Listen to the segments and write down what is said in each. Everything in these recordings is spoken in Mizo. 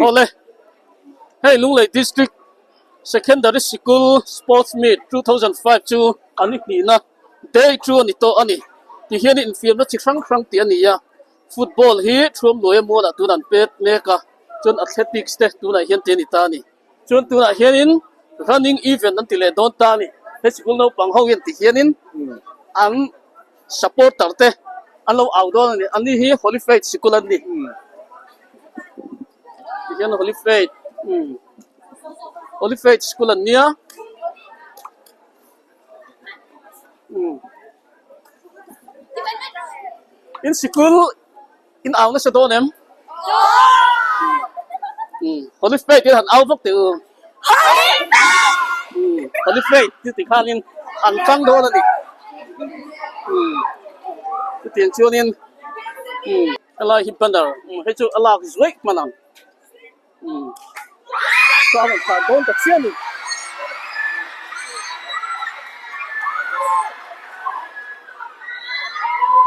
Awle, hei Lunglei District Secondary Sikul Sports Meet 2005 chu an i hnihna day chu a ni tawh a ni. Tihian infiamna chi hrang hrang tih a ni a, football hi Thuamluaia mualah tun an pet mek a, chuan athletics te tunah hian tih a ni ta a ni. Chuan tunah hianin running event an ti leh dawn ta a ni. He sikul naupang ho hian tihianin an supporter te an lo au dawn a ni. Anni hi Holy Faith sikul an ni. Tihian Holy Faith Holy Faith sikul an nia. In sikul In au nasa dawn em? Holy Faith in han au vak teh u. Holy Faith chu ti khanin an tang dawn a ni. Chutiang chuanin helai hi banner hei chu a lak zuaih hman ang. Chuan an thlah dawn ta chiah a ni.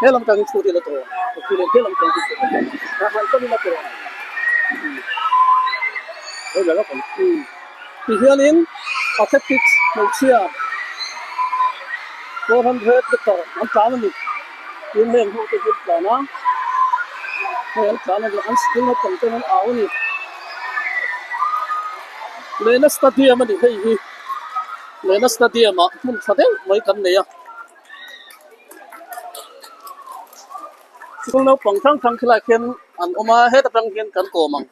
He lam tangin chhut ila tawh a khi leh he lam tangin chhut ila tawh a han tan ila tawh ti hianin athletics hmeichhia 400 meter an tlan a ni tin heng ho te hi an tlan a hei an tlan a ni an sikul naupang ten an au a ni Lehna stadium a ni hei hi Lehna stadium ah hmun tha deuh mai kan nei a sikul naupang hrang hrang khilaiah khian an awm a heta tang hian kan kawm ang.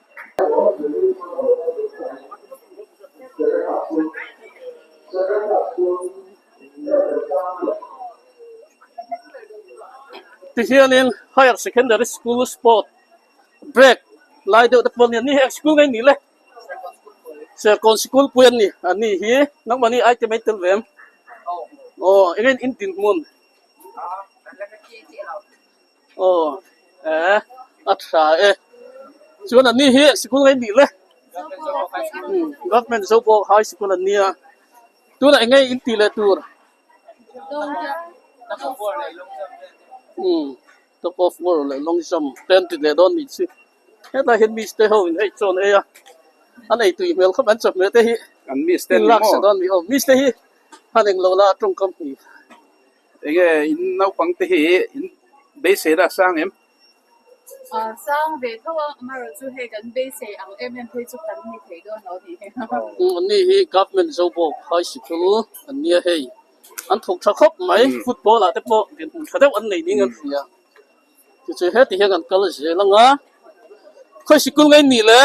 Tihianin higher secondary school sport break lai deuh te pawh a ni a ni hi eng sikul nge ni le Serkawn sikul pui an ni a ni hi nangmahni item a intel ve em aw eng nge in dinhmun aw eh a tha e chuan an ni hi eng sikul nge ni le government Zobawk high school an nia. Tunah eng nge in tih leh tur? Umm top of world leh long jump te an ti leh dawn nih chu. Hetlai hian miss te ho in hei chawn ei a, an ei tui hmel khawp an chawhmeh te hi An miss te in ni lak maw? sa dawn nih aw. Miss te hi han englo la tawngkam hnih. Enge in naupang te hi in beisei la sang em? Sang ve tho a, amaherawh chu hei kan beisei ang em em phei chu kan ni thei dawn lo a nih hi. Anni hi Government Zobawk High Sikul an nia hei, an thawk tha khawp mai, football ah te pawh dinhmun tha deuh an nei ding an hria. Tichuan heti hian kan kal zel ang a, khawi sikul nge nih le?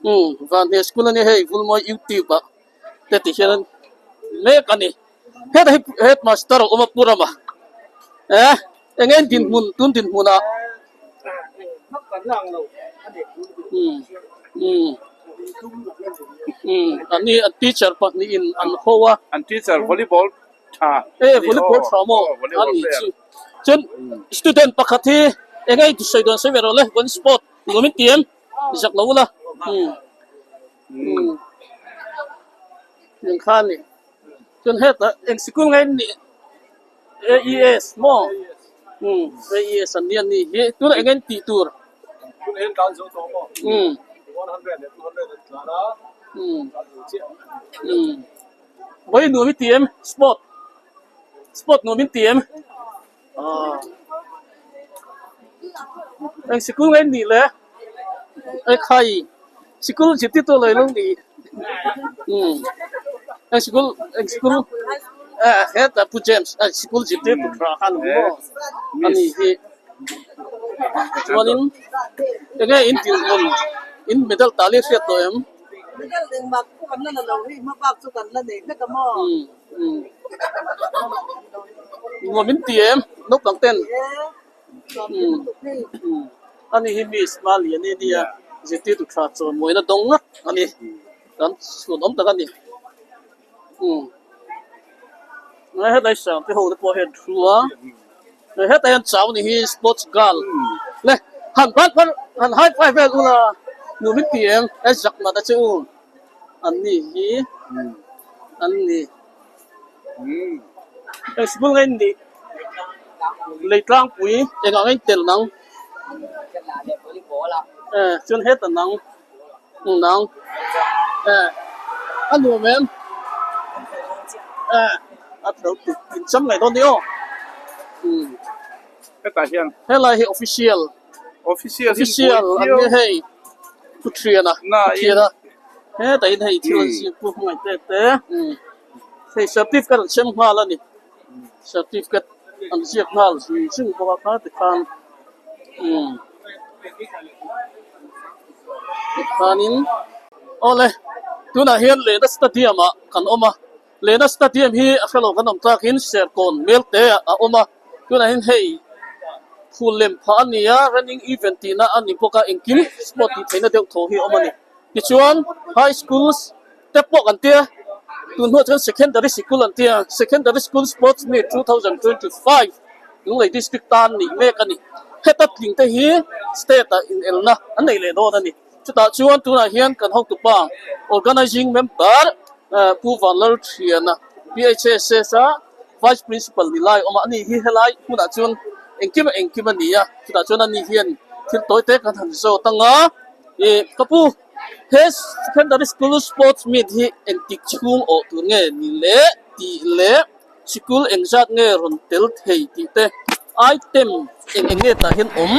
Umm Vanhne School a nia hei Vulmawi YouTube ah te ti hian an mek a ni. Heta hi headmaster a awm a Pu Rama eh. Eng eng dinhmun tun dinhmunah an ni an teacher pahnihin an ho a. An teacher volleyball tha e volleyball tha maw a ni chu chuan student pakhat hi eng eng sawi dawn sawi ve rawh le one sport nuam in ti em zak lo ula eng kha a ni chuan hetah eng sikul nge in nih. AES maw? Umm AES an nia ni hi tunah eng nge tih tur? Tunah hian tlan zo tawh maw? Umm 100 leh 200 an tlan a umm tlan zo chiah. Umm vawi nuam i ti em? Sport sport nuam in ti em? Aw eng sikul nge in nih le? Ekhai sikul zirtirtu a lo nih umm eng sikul eng sikul eh hetah Pu James a sikul zirtirtu tha khan awm maw a ni hi chuanin enge in dinhmun in medal tah leh hriat tawh em? Umm umm nuam in ti em naupang ten? Ani hi Miss Maliani a nia, zirtirtu tha chawimawi na dawng ngawt a ni, kan chhun awm tak a ni. Hetlai sang te ho te pawh hian thu a, hetlai hian chau ni hi sports girl le han ban phar han high five vel ula nu min ti em e zak nat a che u an ni hi an ni. Hei sikul nge nih lei tlangpui engah nge in tel nang eh chuan heta nang. Nang eh a nuam em eh a tho tuk in cham ngei dawn ni aw umm Hetah hian helai hi official official hi official an nia hei thuthiana thuthiana hetah hian hei thil an ziak pawh hmangaih te te umm hei certificate an sem nghal a ni certificate an ziak nghal zung zung bawk a kha tikhan umm tikhanin awle tunah hian Lehna stadium ah kan awm a Lehna stadium hi a hrelo kan awm tlakin Serkawn Melte ah a awm a tunah hian hei phul lem phah a ni a running event tihna a ni bawk a engkim sport tih theihna deuh thaw hi a awm a ni tichuan high school te pawh kan tia tun hnuah chuan secondary sikul an tia secondary school sports meet 2025 Lunglei district tan nih mek a ni heta tling te hi state ah inelna an nei leh dawn a ni chutah chuan tunah hian kan hotupa organizing member Pu Vanlalthiana PHSS a vice principal ni lai a awm a ani hi helai hmunah chuan engkim a engkim a ni a chutah chuan ani hian thil tawi te kan han zawt ang a ih ka pu. He secondary school sports meet hi engtik chhung awh tur nge ni le tih leh sikul engzat nge rawn tel thei tih te item eng eng nge tah hian awm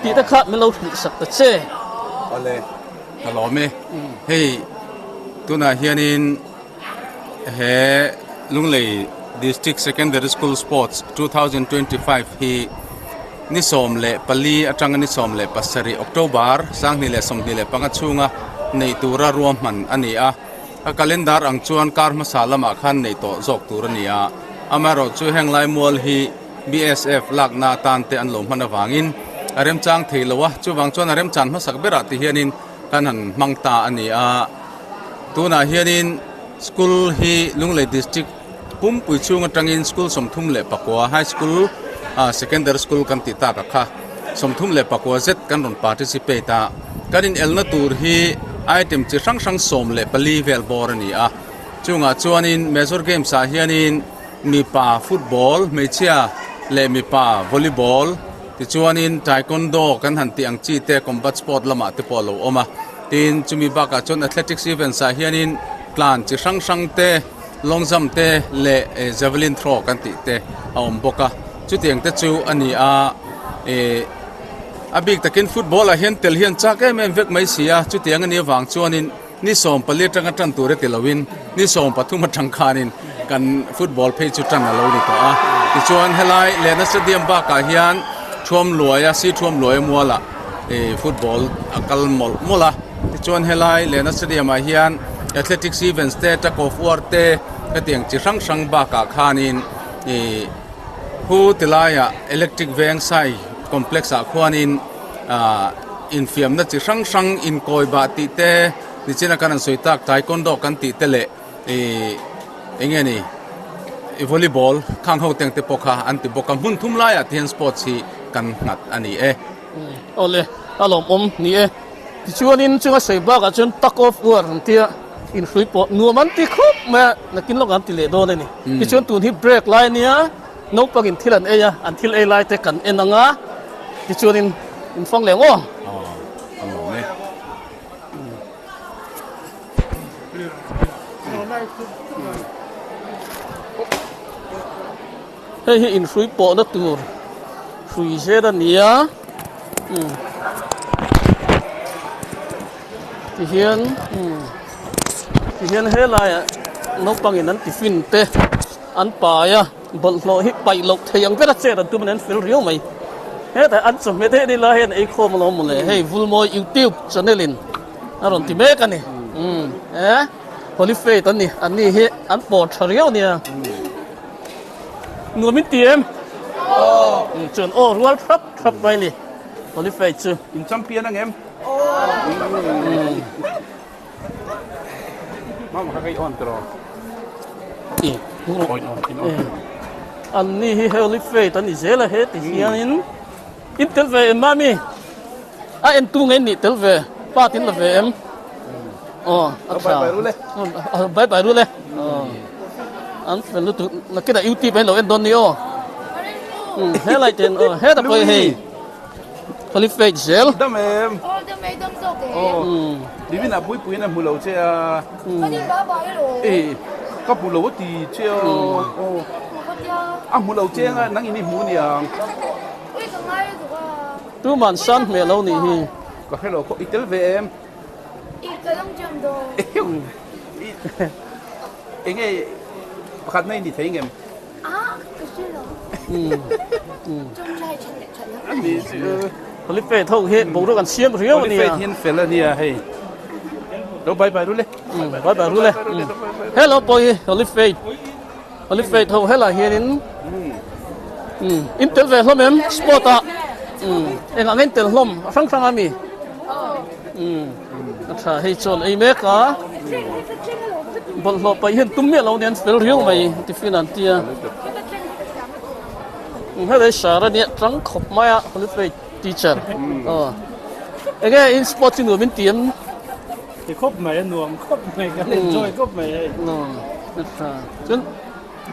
tih te kha min lo hrilh sak ta che. Awle ka lawm e hei tunah hianin he Lunglei District Secondary School Sports 2025 hi Ni 14 atanga ni 17 October, 2025 chhunga neih tura ruahman a ni a. A calendar ang chuan kar hmasa lamah khan neih tawh zawk tur a ni a. Amaherawhchu heng lai mual hi BSF lakna atan te an lo hman avangin a remchang thei lo a, chuvang chuan a remchan hmasak berah ti hianin kan han hmang ta a ni a. Tunah hianin school hi Lunglei District Pumpui chhung atangin school 34 high school ah secondary school kan tih tak a kha 34 zet kan rawn participate a kan inelna tur hi item chi hrang hrang 14 vel bawr a ni a chungah chuanin major games ah hianin mipa football hmeichhia leh mipa volleyball tichuanin taekwondo kan han tih ang chi te combat sport lamah te pawh a lo awm a tin chumi bakah chuan athletics events ah hianin tlan chi hrang hrang te. Long jump te leh javelin throw kan tih te a awm bawk a chutiang te chu a ni a ih a bik takin football ah hian tel hian chak em em vek mai si a chutiang a nih avang chuanin ni 14 atanga tan tur e ti loin ni 13 atang khanin kan football phei chu tan a lo ni tawh a tichuan helai lehna stadium bakah hian Thuamluaia si Thuamluaia mualah ih football a kal mawlh mawlh a. Tichuan helai Lehna Stadium ah hian Athletics events te tug of war te hetiang chi hrang hrang bakah khanin ih khu tilaiah electric veng sai complex ah khuanin ah infiamna chi hrang hrang inkawi bah tih te nichina kan han sawi tak taekwondo kan tih te leh ih eng nge ni ih volleyball khang ho teng te pawh kha an ti bawk a hmun thum laiah te hian sports hi kan nghat a ni e. Awle a lawmawm ni e. Tichuanin chunga sawi bakah chuan tug of war an tia inhrui pawh nuam an ti khawp mai a, nakin lawk an ti leh dawn a ni. Tichuan tun hi break lai a nia, naupangin thil an ei a, an thil ei lai te kan en ang a, tichuanin in fang leh ang aw. A nuam e. Hei hi inhrui pawhna tur hrui zel a ni a umm tihian umm tihian helaiah naupangin an tiffin te an pai a bawlhhlawh hi paih loh thei ang ber a chet an tum a ni an fel riau mai hetah an chawhmeh theih a ni lai hian eikhawm alawm mawle hei Vulmawi youtube channel in a rawn ti mek a ni umm eh Holy Faith an ni an ni hi an pawh tha riau a nia. Nuam in ti em? Aw. Chuan aw rual thlap thlap mai ni. Qualify chu. In champion ang em? Mama kha kai on tro. I. On on in on. An ni hi Holy Faith an ni zel a he ti hianin in tel ve em mami? A en tu ngei nih tel ve pa tin la ve em? Aw a tha. Bye bye rule. Bye bye rule. Aw. An fel lutuk nakinah youtube ah hian lo en dawn ni aw. Helai ten aw heta pawh hi hei. Holy Faith zel. Dam em? Aw dam e, dam zawk e. Aw, nimin ah Puipuiin a hmu lo che a. Ka nin ba ba elo. E, ka hmu lo a ti che a. Aw. Ka tia. A hmu lo che anga nang in i hmu niang. Ui ka ngai lutuk a. Tuman san hmel lo nih hi. Ka hre lo khaw, i tel ve em? I ka lam jam dawn. Enge pakhat na i ni thei ngem? Holy Faith ho hi boruak an siam riau a nia. Holy Faith hian fel a nia hei. Lo bye bye ru le. Bye bye ru le. Hello pawh hi Holy Faith. Holy Faith ho helai hianin in tel ve hlawm em sport ah engah nge in tel hlawm a hrang hrang a mi. A tha hei chuan ei mek a bawlhhlawh paih hian tum miah lo nen fel riau mai tiffin an tia helai sar ania tang khawp mai a holiday teacher aw enge in sport chu nuam in ti em ti khawp mai a nuam khawp mai kan enjoy khawp mai hei a tha chuan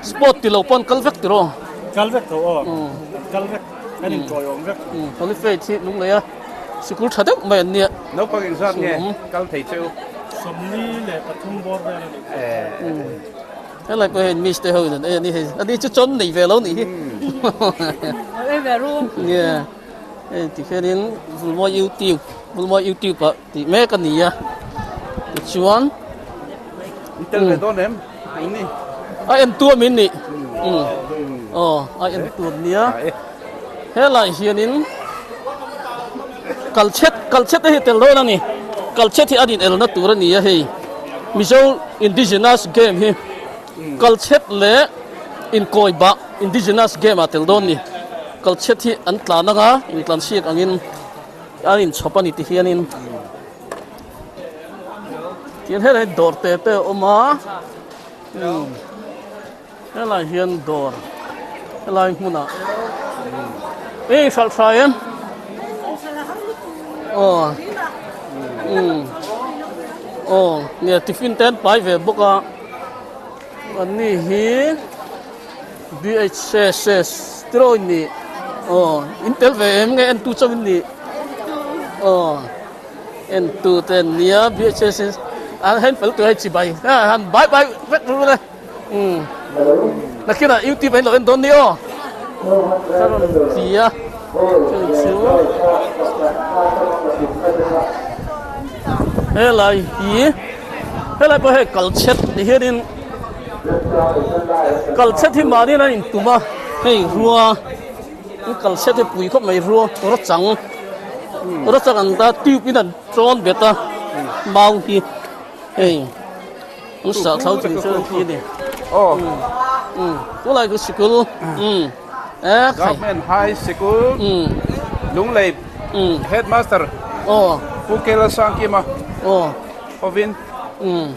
sport ti lo pawn kal vek tiraw kal vek tho aw kal vek kan intawiawm vek holiday hi lunglei a. Sikul tha deuh mai an nia. Naupang engzat nge kal thei cheu? 43 bawr vel a ni. Helai pawh hian miss te ho in an ei a ni hei. Ani chu chawn nei ve lo nih hi. Ei ve ru. Nia. Hei ti khianin Vulmawi YouTube, Vulmawi YouTube ah tih mek a ni a. Tichuan. In tel ve dawn em? Eng ni? A en tuam in nih. Aw, a en tuam nia. Helai hianin kalchhet kalchhet te hi tel dawn a ni kalchhet hi a din elna tur a ni a hei Mizo indigenous game hi kalchhet leh inkawi bah indigenous game ah tel dawn a ni kalchhet hi an tlan anga intlan siak angin a inchhawp a ni ti hianin tihian helai dawr te te a awm a umm. Helai hian dawr helai hmunah ei hralh hrai em aw umm aw nia tiffin te an pai ve bawk a an ni hi B_H_S_S tiraw in nih aw in tel ve em nge entu chauh in nih aw. Entu te an nia BHS an hen fel tur hei chibai a han bai bai vek ru le umm nakinah youtube ah in lo en dawn ni aw ka rawn ti a chu chu helai hi helai pawh hei kal chhet ti hianin kal chhet hi mahni in an intum a hei rua. An kal chhiat hi pui khawp mai ruang rawt chang rawt chang ang ta tube in an tawn bet a mau hi hei an sah thau chung chuan an thi a ni umm tunlai chu sikul umm e khai Government High Sikul Lunglei Headmaster aw Pu Kela Sangkima aw hovin umm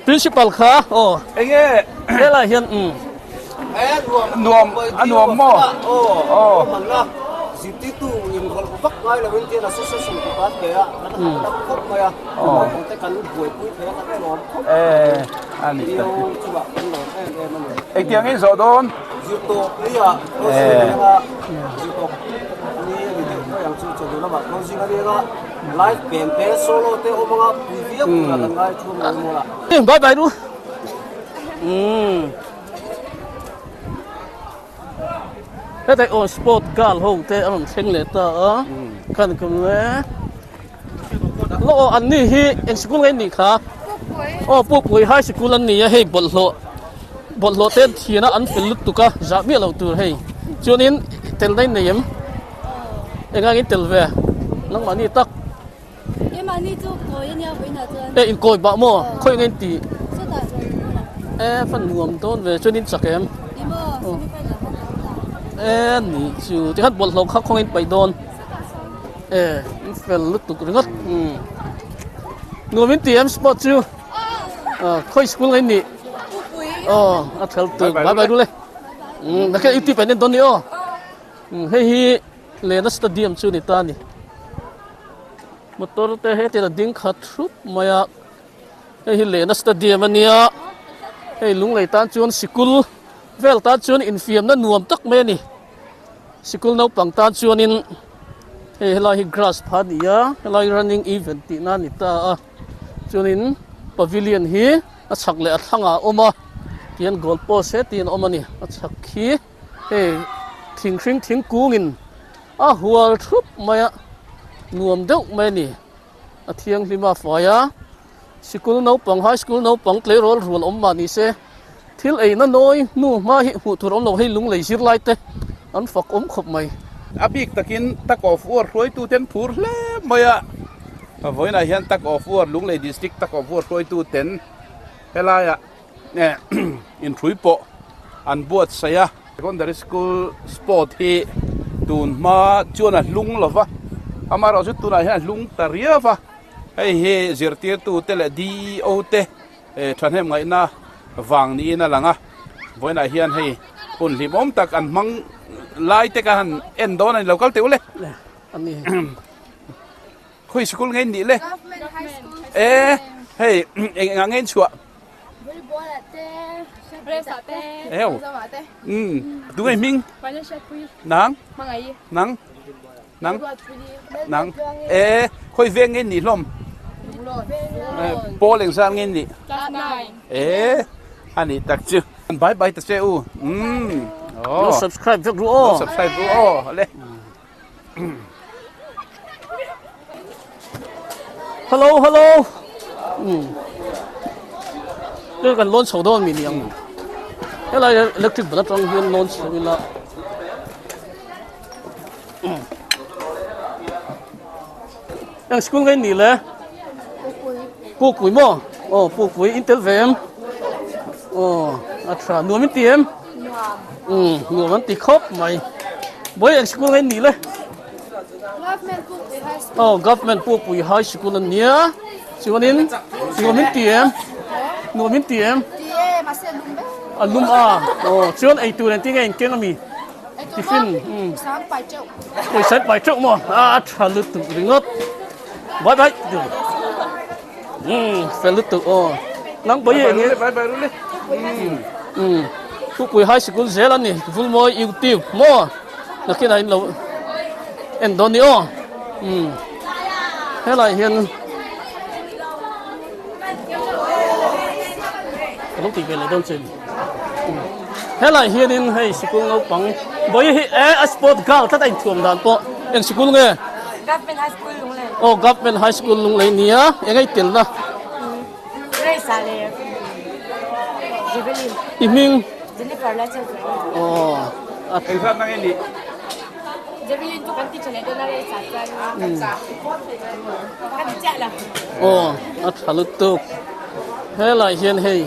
Principal kha aw enge helai hian umm Nuam a nuam maw? Aw. Zirtirtu inrawlh vak ngai loin tian association ku kan pe a, kan han dam khawp mai a, naupang te kan buaipui thei a, kan lawm khawp mai a ni. Rio chungah kan lawm em em a ni. Engtiang in zawh dawn? Zirtawp ni ah closing a ni anga, zirtawp ni a ni deuh mai ang chu chawhnu lamah closing a ni anga, live band te solo te awm anga pui viau turah kan ngai thu a mawi mawl a. Bye bye ru. Umm. Hetai aw sport girl ho te a rawn thleng leh ta a khan kum e lo aw an ni hi eng sikul nge nih kha aw pupui high sikul an ni a hei bawlhhlawh bawlhhlawh te an thian a an fel lutuk a zah miah lo tur hei chuanin tel na in nei em engangin tel ve nangmahni tak. Keimahni chu kawi a nia vawiinah chuan. E inkawi bah maw? Khawi nge in tih? Sawtah chuan hmunah. E fan nuam dawn ve chuan in chak em? Ni maw semi final khan kan tla. E ni chu tikhan bawlhhlawh kha khawnge in paih dawn. Sawtah sawn. E in fel lutuk ringawt umm. Nuam in ti em sport chu? Aw. Khawi school nge in nih? Pupui. Aw a ṭhel tuk bye bye rule. Umm nakhian youtube ah in en dawn ni aw. Umm hei hi. Lena stadium chu ni ta a ni. Motor te hetiang a ding khat hrup mai a, hei hi Lena stadium a nia, hei Lunglei tan chuan sikul vel tan chuan infiamna nuam tak mai a ni. Sikul naupang tan chuanin. Hei helai hi grass phah a ni a, helai running event tihna a ni ta a, chuanin pavilion hi a chhak leh a thlangah a awm a, tihian goal post hetin a awm a ni, a chhak khi hei thing hring thingkungin a hual thup mai a, nuam deuh mai a ni, a thianghlim a fai a. Sikul naupang, High School naupang tleirawl rual awm mah ni se, thil eina nawi hnu hma hi hmuh tur awm lo hei lunglei zirlai te an fak awm khawp mai. A bik takin Tug of War hruaituten phur hle mai a, vawiinah hian Tug of War, Lunglei District Tug of War hruaituten helaiah inhrui pawh an buatsaih a. Secondary School Sport hi tun hma chuan a hlung lo va, amaherawhchu tunah hian a hlung ta riau va. Hei hi zirtirtute leh DEO te thahnem ngaihna vang niin a lang a, vawiinah hian hei hun hlimawm tak an hmang lai te ka han en dawn a ni lo kal teh u le. Khawi sikul nge in nih le? E hei eng engah nge in chhuah? Eo umm tunge hming? Nang? Nang? Nang nang e khawi veng nge nih hlawm pawl eng zan nge nih e a nih tak chu bye bye ta che u umm lo subscribe vek ru aw lo subscribe ru aw le hello hello um kan lawn chho dawn mi niang helai electric ban atang hian lawn chho ila Eng school nge nih le? Pukpui maw? Aw Pukpui in tel ve em? Aw a tha nuam in ti em? Nuam. Um nuam an ti khawp mai. Bawi eng school nge nih le? Government Pukpui High School. Aw Government Pukpui High School an nia. Chuanin nuam in ti em? Nuam in ti em? Ti e, mahse a lum ber. A lum a. Aw chuan eitur engtin nge in keng ami? Tiffin umm pawisa pai teuh maw a tha lutuk ringawt bye bye umm fel lutuk aw nang pawh hi enge umm thupui high sikul zel a ni vulmawi youtube maw nakinah in lo en dawn ni aw umm helaiah hian ka lo tih ve leh dawn che ni. Helai hianin hei sikul naupang vawi hi e a sport girl tlat a inthuam dan pawh eng sikul nge? Government High School Lunglei. Aw Government High School Lunglei nia eng ei telna? Race ah leh Javelin. I hming? Jennifer Lalchhawngte. Aw a Eng zat na nge nih? Javelin chu kan ti tha leh dawn a race ah chuan kan ti chiah lo. Aw a tha lutuk. Helai hian hei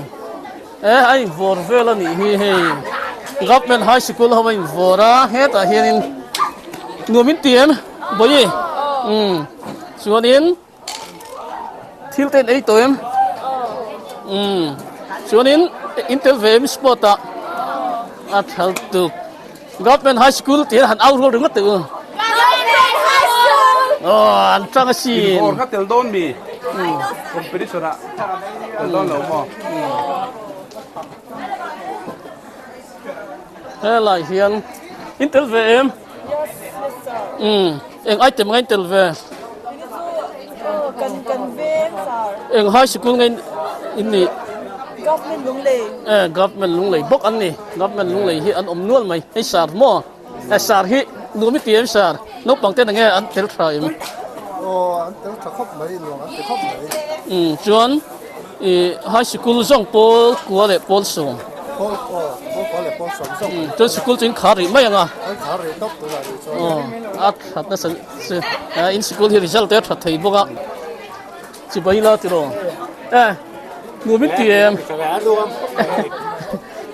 E a invawr vel a nih hi hei Government High Sikul ho a invawr a hetah hianin nuam in ti em Bawihi umm chuanin thil te in ei tawh em umm chuanin in tel ve em sport ah a thal tuk Government High School tih hian han au rual ringawt teh u. Government High School! Aw, an tang asin. Inhawr kha tel dawn mi? Competition ah tel dawn lo maw? Helai hian in tel ve em? Yes, yes sir. Umm, eng item nge in tel ve? Kan kan veng sir. Eng high school nge in nih? Government Lunglei. Eh, Government Lunglei bawk an ni. Government Lunglei hi an awm nual mai. Hei sir maw? Eh, sir hi nuam i ti em sir? Naupang ten enge an tel tha em? Aw, an tel tha khawp mai, nuam an ti khawp mai. Umm, chuan i high sikul zawng pawl kua leh pawl sawm. Pawl aw, pawl kua leh pawl sawm zawng. Umm, chuan sikul chu in khar rih mai ang a. An khar rih tawp tunah rih chuan. Aw, a that nasa che. In sikul hi result te a that thei bawk a. Chibai la tiraw? Eh, nuam in ti em?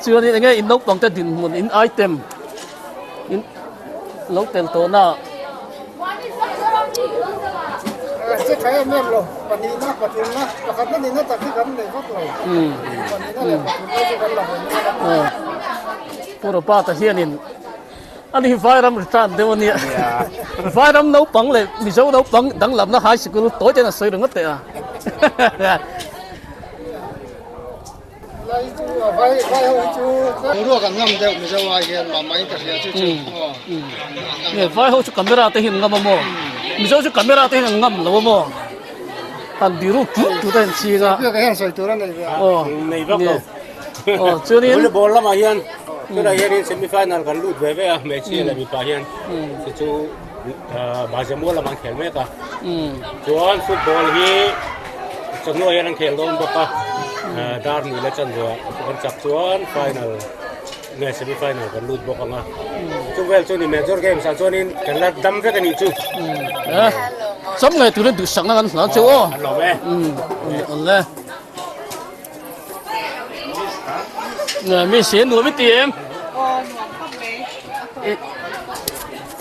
Chuanin enge in naupang te dinhmun in item in lo tel tawh na. Che tha em em lo, pahnihna, pathumna, pakhatna nihna tak hi kan nei vak lo. Pahnihna leh pathumna chu kan la hawn nasa. Pu Robert-a hianin Ani hi Vairam return deuh a nia. Vairam naupang leh Mizo naupang danglamna high sikul tawi ten a sawi ringawt teh a. Boruak an ngam deuh Mizo ai hian mah mah in ka hria chu chu. Nge vai ho chu camera te hi an ngam a maw? Mizo chu camera te hian an ngam lo a maw? Han biru tut tut a inching a. Biak hian sawi tur a nei ve a. Aw. Nei vak lo. Aw chuanin. Volleyball lamah hian tunah hianin semi final kan lut ve ve a hmeichhia leh mipa hian chu chu Bazemual lamah an khel mek a. Chuan football hi chawhnuah hian an khel dawn bawk a dar ni leh chanve kan chak chuan final nge semi final kan lut bawk ang a chu vel chu ni major games ah chuanin kan la dam vek a nih chu cham ngai turin duhsakna kan hlan chu aw an lawm e awle mi si nuam i ti em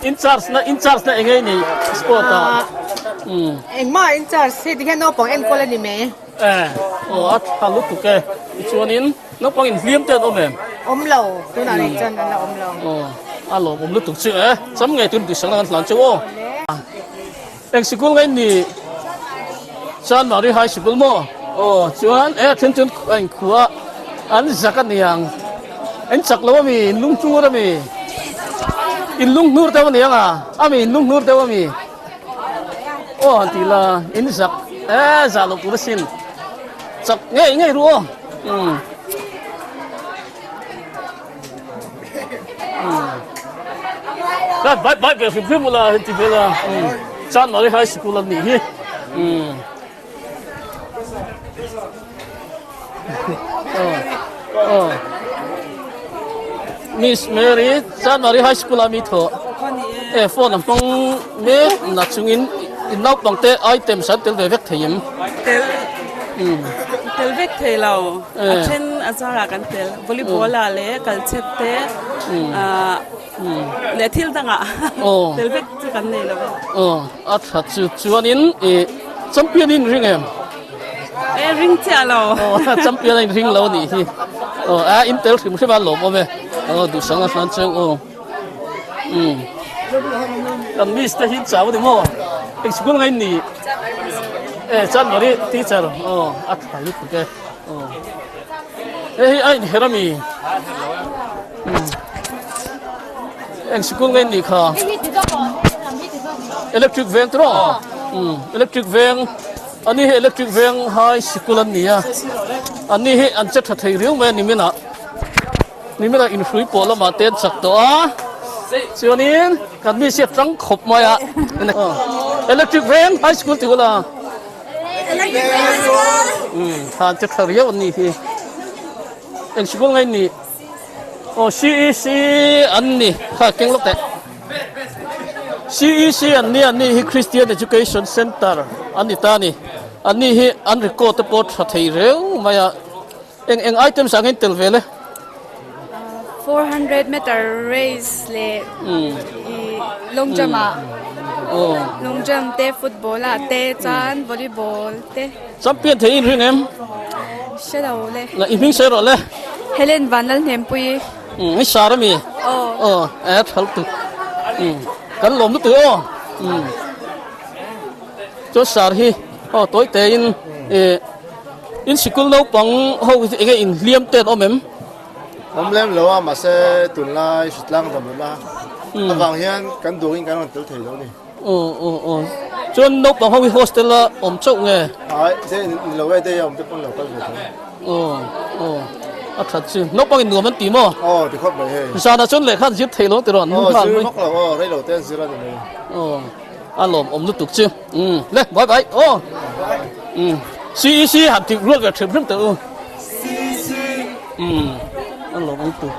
in charge na in charge na engei ni sport ah engmah in charge hei ti hian naupang enkawl a ni mai Eh, aw a tha lutuk e. Tichuanin naupang inhliam te an awm em? Awm lo, tunah rih chuan an la awm lo. Aw, a lawmawm lutuk chu e. Cham ngei tun tihsakna kan hlan chu aw. Eng sikul ngai ni? Chanmari High Sikul maw? Aw, chuan e a then chuan a inkhua an zak a niang. In chak lo ami? In lunghnur ami? In lunghnur deuh a niang a? Ami in lunghnur deuh ami? Aw han ti la in zak e zah loh tur asin chak ngei ngei ru aw umm umm bai bai ve hrim hrim ula hei ti vel a umm Chanmari High School an nih hi umm aw aw Miss Mary Chanmari High School a mi thaw e phone a hmang mek na chungin in naupang te items an tel ve vek thei em tel tel vek thei lo a then a zarah kan tel volleyball ah leh kalchhet te ah leh thil dangah tel vek chu kan nei lo aw a tha chu chuanin ih champion in ring em e ring chiah lo aw champion a in ring lo anih hi aw a in tel hrim hrim a lawm awm e aw duhsang a hlan cheu aw umm kan miss te hi chau ani maw eng sikul ngai ni e chanmari teacher aw a tha lutuk e aw hei hi a inher ami Eng sikul nge nih kha? Electric veng te rawh. Um, electric veng. Ani hi electric veng high sikul an ni a. Ani hi an che tha thei riau mai a ni minah. Ni minah inhrui pawh lamah te an chak tawh a. Chuanin kan mi hriat tang khawp mai a. Electric veng high school ti ula. Um, tha an che tha riau an ni hi. Eng sikul nge nih? Aw CEC an ni kha keng lawk teh. CEC an ni an ni hi Christian Education Center an ni ta a ni. An ni hi an record te pawh tha thei reu mai a. Eng eng items ah nge in tel ve le? 400 meter race leh long jump ah long jump te football ah te chuan volleyball te. Champion thei in ring em? Hre lo le. La i hming sawi rawh le. Helen Vanlalhnempuii. Umm i sar ami? Aw. Aw e thal tuk. Umm kan lawm lutuk aw. Umm chuan sar hi aw tawi te in eh in sikul naupang ho hi enge in hliam te an awm em? Awm lem lo a mahse tunlai hritlang dam lo la avang hian kan duhin kan rawn tel thei lo a ni. Aw aw aw chuan naupang ho hi hostel a awm chauh nge? Ai dei ni lo e dei a awm te pawn lo kal ve thei. Aw aw a that chu naupang in nuam an ti maw? Aw ti khawp mai hei. Zanah chuan lehkha an zir thei lo tiraw an Aw zir vak lo aw rei lo te an zir a ni mai. Aw a lawm awm lutuk chu umm le bye bye aw umm CEC han ti rual ve hrim hrim teh u. CEC umm a lawm awm lutuk.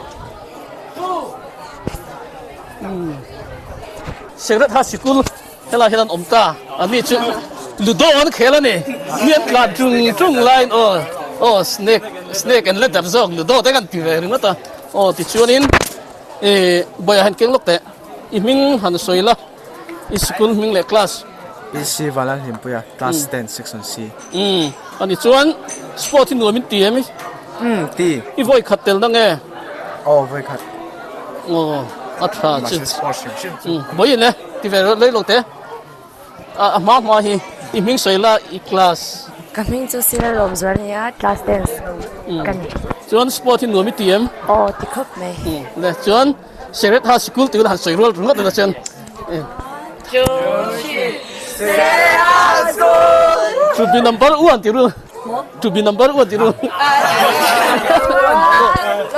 Umm Secret ha sikul helai hian an awm ta a mi chu ludo an khel a ni mi an tlan chung chung laiin aw aw snake snake an la darh zawk ludo te kan ti ve ringawt a aw tichuanin ih bawiah hian keng lawk teh i hming han sawi la i sikul hming leh class. PC Vanlalhlimpuia class 10 section C. Umm ani chuan sport hi nuam in ti em i? Umm ti. I vawi khat tel na nge? Aw vawi khat. Aw a tha chu. Mahse sport hrim hrim chu. Umm vawi in e ti ve rei lo te. A a hma hma hi i hming sawi la i class. Ka hming chu Sir Lawmzuala a ni a class 10 ka ni. Chuan sport hi nuam i ti em? Aw ti khawp mai. Umm le chuan Seret ha sikul tih han sawi rual ringawt ila chuan. Chu. Sera School! To be number one ti ru. To be number one ti ru.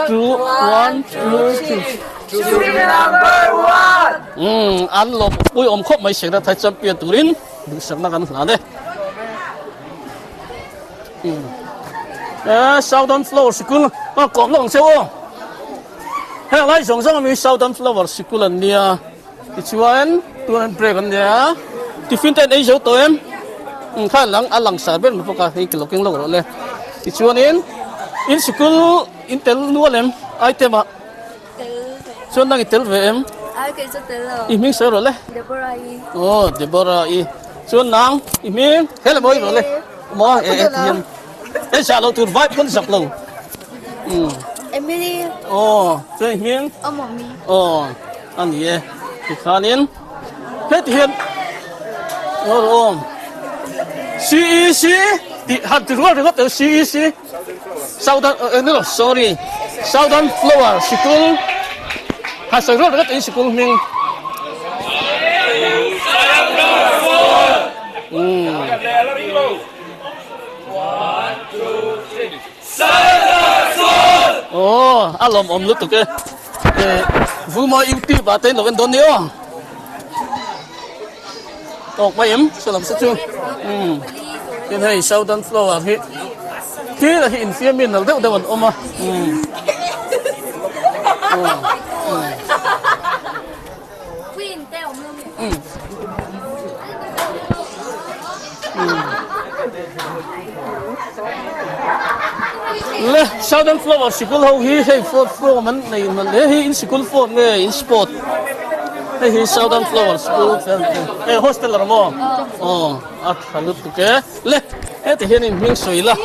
Two, one, two, three. To be number one! Um, an lawm pui awm khawp mai Sera Thai champion turin duhsakna kan hlan e. Um. Eh, Southern Flower Sikul a kawm lawk ang che aw. Heng lai zawng zawng ami Southern Flower Sikul an nia. Tichuan tun an break an nia. Tiffin te an ei zo tawh em? Um kha lang a lang sar ber mai bawk a, hei ke lo keng lawk rawh le. Tichuanin in sikul in tel nual em item ah? Chuan nang i tel ve em? Ai kei chu tel lo. I hming sawi rawh le. Deborah i. Aw Deborah i. Chuan nang i hming he la mawi rawh le. Maw e e tihian e zah lo tur vibe pawn zak lo. Um. Emily. Aw chuan i hming? Awmawmi. Aw a ni e tikhanin heti hian aw rawh aw CEC tih han ti rual ringawt teh CEC. Southern eh ni lo sorry Southern Flower sikul ha sawi rual ringawt in sikul hming umm aw a lawmawm lutuk e eh Vulmawi YouTube ah te in lo en dawn ni aw tawk mai em salam se chu umm tin hei Southern Flower hi thil a hi infiam in nalh deuh deuh an awm a umm umm le Southern Flower sikul ho hi hei form an nei hman hle hi in sikul form nge in sport hei hi Southern Flower School hei hostel a maw aw a tha lutuk e le heti hian in hming sawi la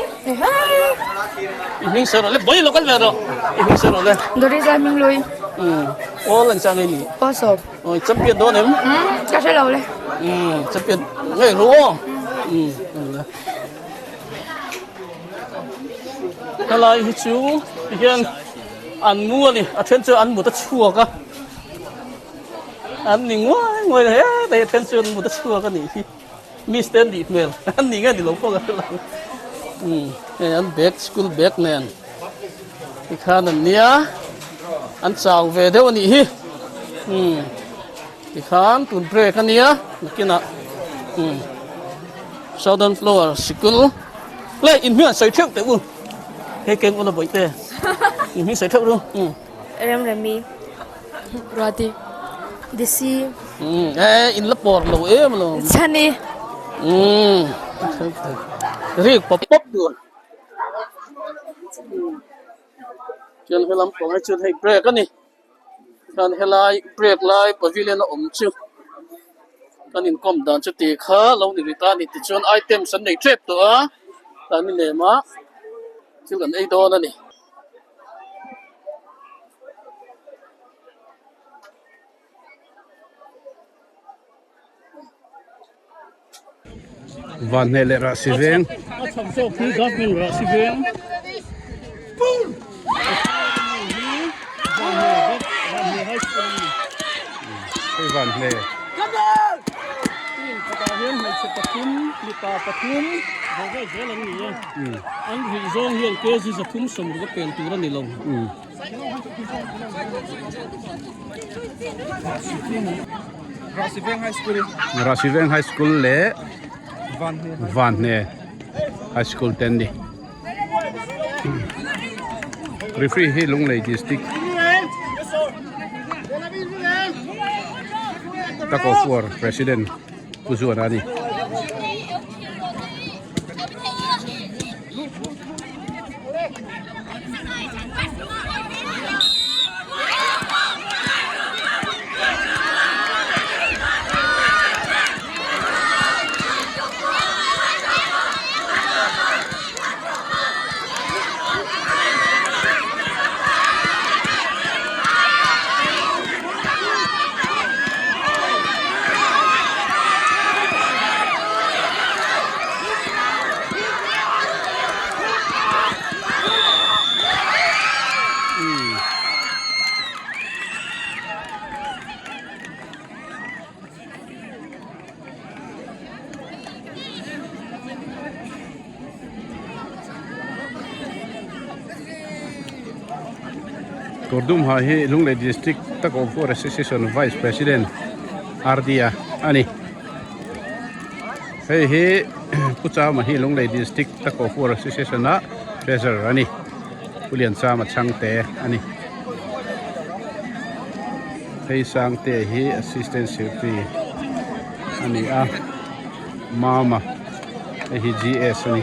i hming sawi rawh le bawi lo kal ve rawh i hming sawi rawh le Dorisa hming lui umm aw lan chang ei ni aw sawm Aw champion dawn em? Umm ka hre lo le. Umm champion ngei ru aw. Umm le. Helai hi chu tihian an mu a ni a then chu an mut a chhuak a an ni nguai nguai he hei a then chu an mut a chhuak a nih hi miss te an nih hmel an ni nge ni lo pawh ka hre lo umm hei an bag school bag nen. Tikhan an nia, an chau ve deuh a nih hi. Umm tikhan tun break a nia nakinah umm Southern Flower sikul le in hming an sawi theuh teh u he keng ula bawihte in hming sawi theuh ru umm. Remremi Ruati Desi. Umm e in la pawr lo em lo. Chhani. Umm rik pawp pawp tur. Chuan helam pang hi chuan hei break a ni chuan helai break lai pavilion a awm chu kan inkawm dan chu tih kha lo ni rih ta a ni tichuan items an nei tep tawh a tah ni lem a thil kan ei dawn a ni. Vanhneh leh Rahsi veng. A chhak zawk hi government Rahsi veng. Hei Vanhneh. Team khatah hian hmeichhe pathum mipa pathum ve ve zel an ni a. An rih zawng hian kg 360 a pel tur a ni lo. Rahsiveng High School leh Vanhne High School te an ni. Referee hi Lunglei District Tug of War President Pu Zuana a ni. Kawrdum ha hi Lunglei District Tug of War Association Vice President RD a a ni. Hei hi Pu Chama hi Lunglei District Tug of War Association a Treasurer a ni. Pu Lianchama chhangte a ni. Hei Sangte hi Assistant Secretary a ni a, Mama hei hi GS a ni.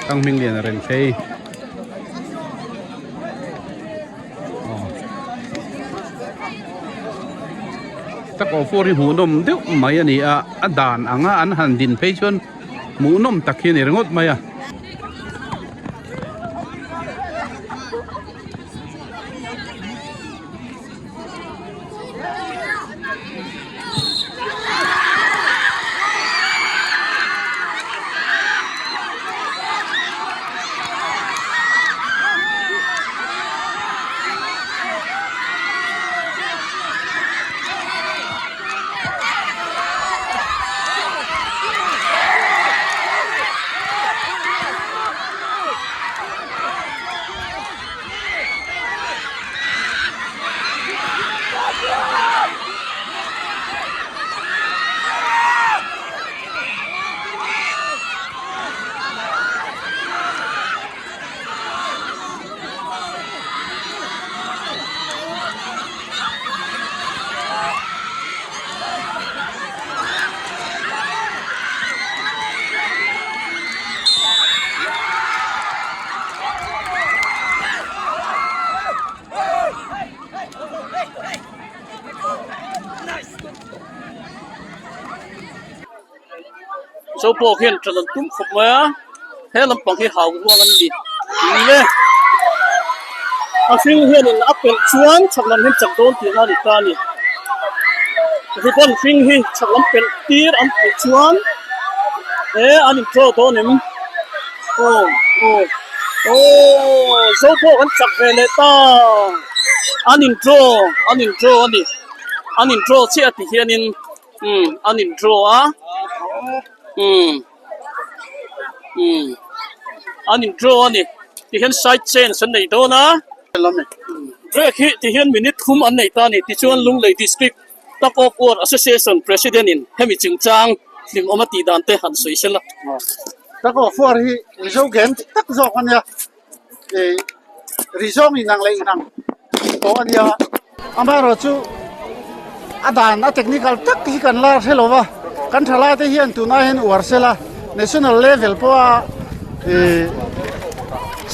Thanghmingliana Renfei. Tug of war hi hmuhnawm deuh mai a ni a, a dan anga an han din phei chuan hmuhnawm tak hi a ni ringawt mai a. Zo pawh khian ṭan an tum khawp mai a he lampang hi hau rual an ni le a hring hianin a pelh chuan chhak lam hian chak dawn tihna a ni ta a ni ribbon hring hi chhak lam pelh tir an pelh chuan he an in draw dawn em aw aw aw zo pawh kan chak ve leh ta an in draw an in draw a ni an in draw chiah ti hianin umm an in draw a umm umm an in draw a ni tihian side change an nei dawn a break hi tihian minute thum an nei ta a ni tichuan Lunglei district Tug of War Association President in hemi chungchang hlimawm a tih dan te han sawi sela. Tug of War hi Mizo game dik tak zawk a nia, ih ri zawng inang leh inang tawh a nia. Amaherawhchu a dan a technical tak hi kan la hre lo va, kan thalai te hian tunah hian uar sela national level pawha ih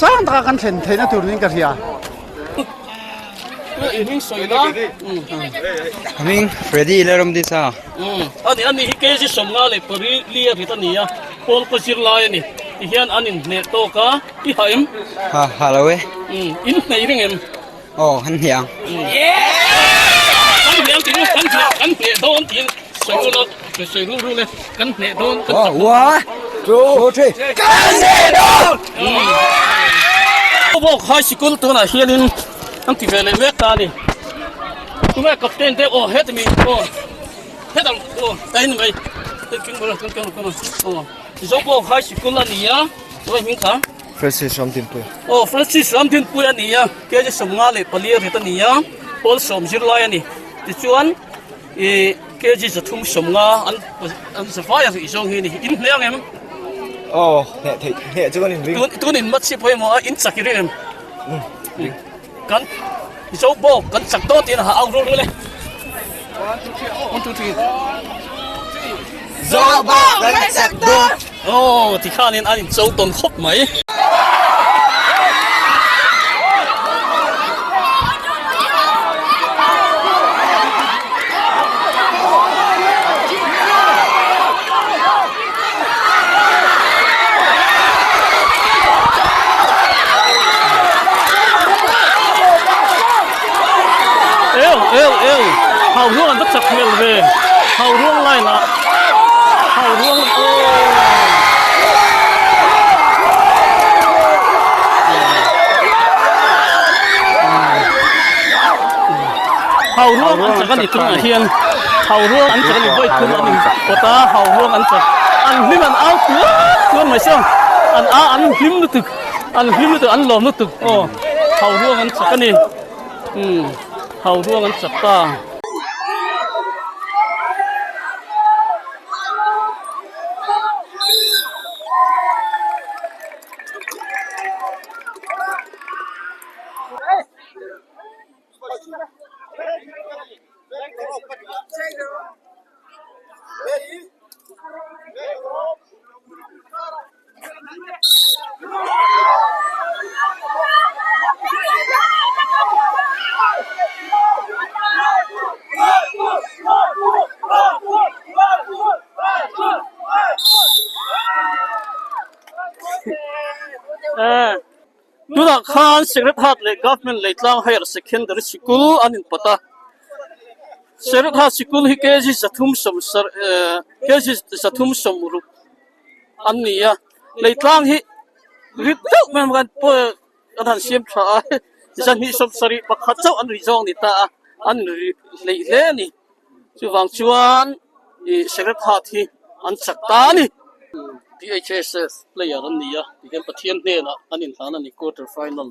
sang taka kan thlen theihna tur niin ka hria. Hming Freddy Lalramdisa. Ani ani hi KG 50 leh pari li a rit a ni a, pawl ka zir lai a ni. Ti hian an inhneh tawk a, i ha em? Ha ha lo e. In hneh reng em? Aw, han hneh ang. Kan hneh ang tih kan hneh kan hneh dawn tiin sawi ula, sawi rul rul e, kan hneh dawn. One, two, three, kan hneh dawn! Bawk High Sikul tunah hianin an ti ve leh mek ta a ni. Tunge captain te aw heti mi aw hetang aw ta in mai aw Zobawk High Sikul a ni a tunge hming kha Francis Ramdinpuia aw Francis Ramdinpuia a ni a KG 54 rit a ni a pawl sawm zirlai a ni tichuan i KG 350 an an zavai a rih zawng hi a ni in hneh ang em aw hneh theih hneh chu kan inring tun tun in matsi pawimawh a in chak i ring em Kan Mizo bawk kan chak dawn tiin a ha au rul rul e. 1 2 3 1 2 3 Zo bawk kan chak dawn. Aw tikhanin an incho tawn khawp mai. Eu eu eu hau ruang an va chak hmel ve hau ruang line ah hau ruang aw hau ruang an chak a ni tunah hian hau ruang an chak a ni vawi thum an inkawt a hau ruang an chak an hlim an au tuar tuar mai saw an a an hlim lutuk an hlim lutuk an lawm lutuk aw hau ruang an chak a ni. Umm Hauruang an chak ta. Tunah khan Sacred Heart leh Government Leitlang Higher Secondary Sikul an inpawt a. Sacred Heart Sikul hi KG 3 KG 360 an ni a. Leitlang hi rit deuh mai ang kan han siam tha a, 271 chauh an ri zawng a ni ta a, an ri hleih hle a ni. Chuvang chuan ih Sacred Heart hi an chak ta a ni. DHSS player an ni a, tihian Pathian hnenah an inhlan a ni quarter final.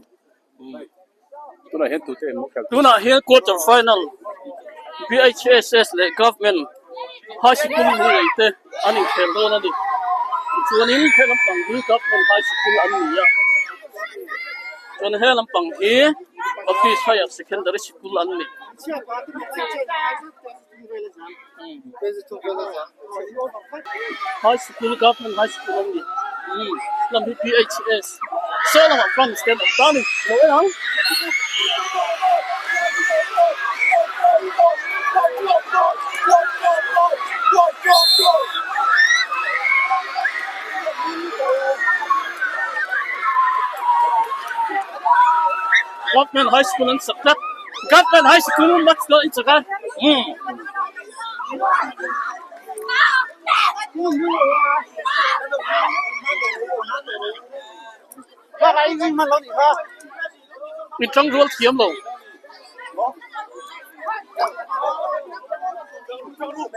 Tunah hian tute emaw kal. Tunah hian quarter final BHSS leh Government High Sikul Lunglei te an inkhel dawn a ni. Tichuanin he lampang hi Government High Sikul an ni a, chuan he lampang hi Baptist Higher Secondary Sikul an ni. High Sikul Government High Sikul an ni. Lam hi PHS saw lamah fans te an awm ta a ni. Lo en ang. Government High School an sak tlat. Government High School match dawn in chak a. Umm. In tang rual thiam lo.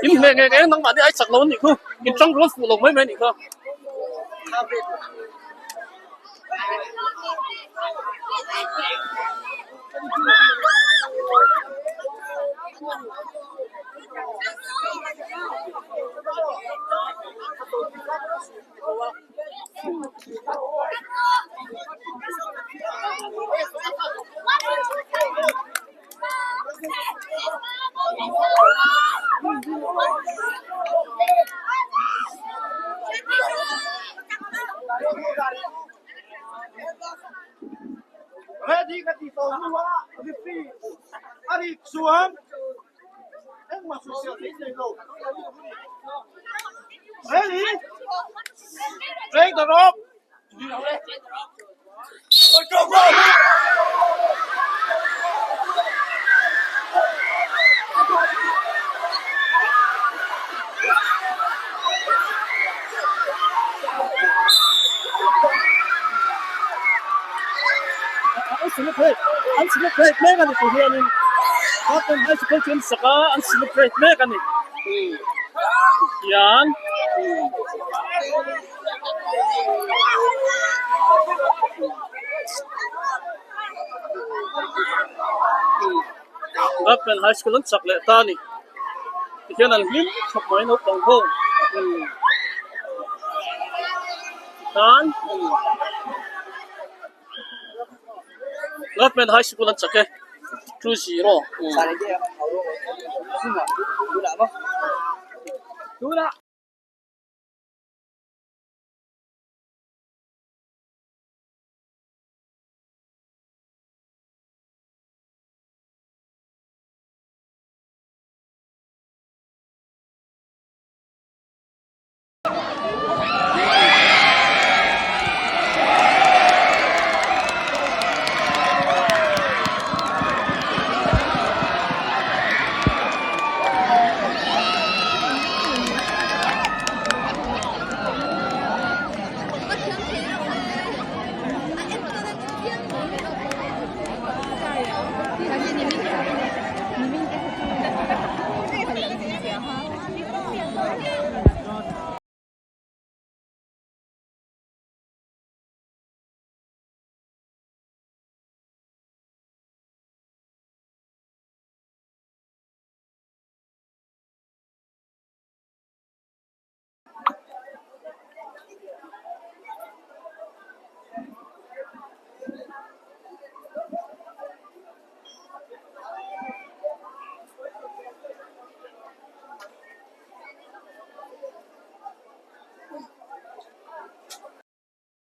In hle nge nge nangmah ni ai chak lo an nih khu. In tang rual fuh lo mai mai a nih kha. An celebrate an celebrate mek a ni ti hianin Government High School chu an sak a an celebrate mek a ni tihian. Government High School an chak leh ta a ni tihian an hlim khawp mai naupang ho tan Government High School an chak e 2-0.